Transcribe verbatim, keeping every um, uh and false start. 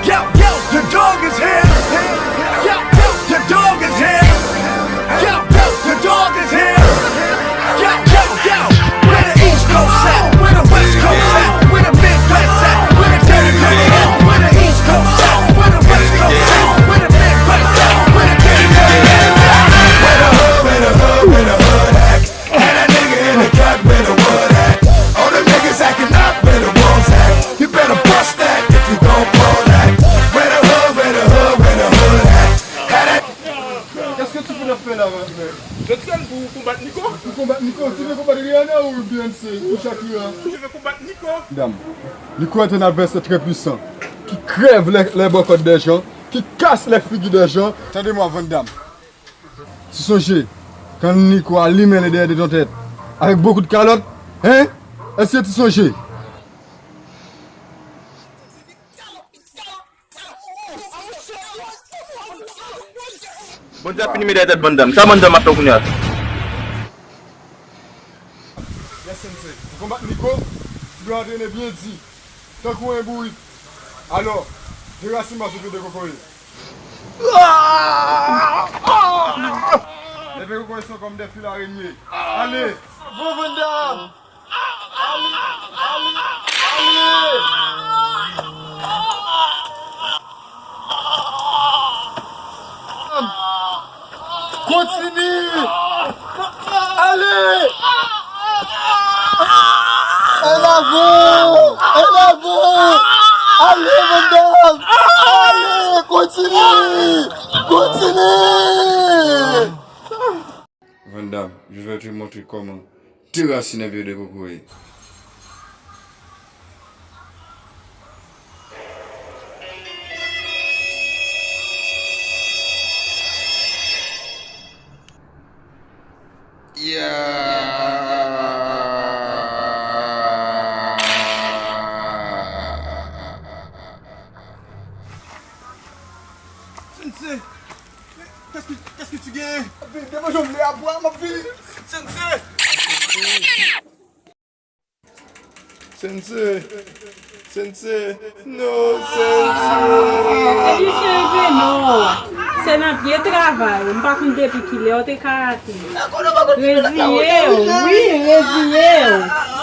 Yo, yo, the dog is here. Yo, yo, the dog is here. Yo, yo, the dog is here. Yo, yo, yo. Where the East Coast at? Where the West Coast at? Where the Midwest at? Where the dirty dirty at? Where the East Coast at? Where the West Coast at? Where the Midwest at? Where the dirty dirty at? Where the hood, where the hood, where the hood at? And that nigga in the cut, where the wood at? All the niggas acting up, where the wolves at? You better bust that if you gon' pull that. Where the hood, where the hood, where the hood at? Had that Qu'est-ce que tu voulais faire là, frère? Je traîne pour combattre Nico. Pour combattre Nico, tu veux combattre Rihanna ou B M C ou Shakira? Je veux combattre Nico. Dam, Nico est un adversaire très puissant, qui crève les, les bòkòt des gens, qui casse les figures des gens. Tande mwen, Van Damme. Tu songes quand Nico a limé les derrière de ton tête avec beaucoup de calottes, hein? Est-ce que tu songes? Bandi ap fini mete tèt Van Damme. Sa Van Damme ap fè kounye a? Yes, sensei. Pou konbat Nico, tu dois entraîner bien di, tankou yon bourik. Alò, derasin maso pye de kokoye. Les pieds kokoye sont comme des fils araignées. Allez! Bon, Van Damme! Ale! Ale! Ale! Kontinye! Ale! An avan! An avan! Ale, Van Damme! Ale! Kontinye! Kontinye! Van Damme, je vais te montrer comment déraciner un pied de coco. Yeah. Sensei, qu'est-ce que, qu'est-ce que tu gagnes? Devan jòm li a bwa, m ap vini. Sensei! Sensei! Sensei! Non, Sensei! Epi cheri Beno, se nan pye travay ou, m pa konn depi kilè w te ka rate. Reziye w, wi, reziye w.